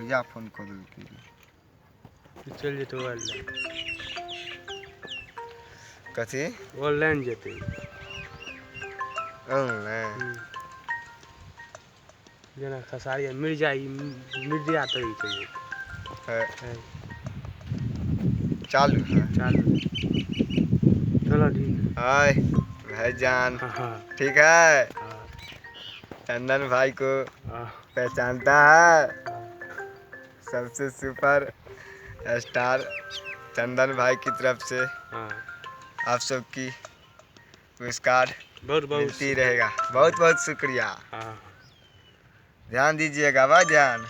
भैया फोन कऽ देलकै। चलि जेतै ऑनलाइन। कथी? ऑनलाइन जेतै। ऑनलाइन जेना खेसारी मिर्जा, मिर्जा तरी चलि है। चालू है। चालू, चलो ठीक। हाय भाईजान। हाँ। ठीक है। हाँ। चंदन भाई को हाँ। पहचानता है? सबसे सुपर स्टार चंदन भाई की तरफ से हाँ। आप सबकी पुरस्कार बहुत बहुत मिलती रहेगा। बहुत बहुत शुक्रिया। हाँ। ध्यान दीजिएगा भाई, ध्यान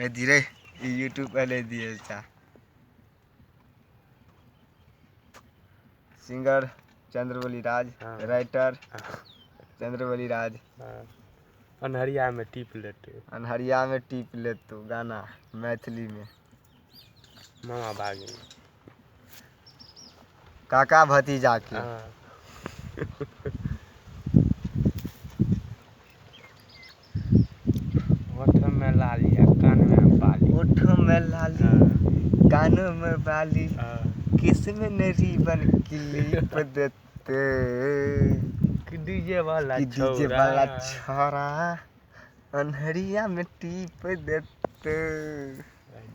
मैं धीरे यूट्यूब पर ले दिए था। सिंगर चंद्रबली राज। हाँ। राइटर हाँ। चंद्रबली राज। हाँ। अन्हरिया में टीप लेते। अन्हरिया में टीप ले तो गाना मैथिली में। मामा भागिन। काका भतीजा के। हाँ। होठ में लाली आ कान में बाली। ओठ में लाली। हाँ। कानों में बाली। हाँ। किसमें न रिबन क्लिप देते। कि डीजे वाला कि डीजे छौरा। वाला छोरा अन्हरिया में टीप देते।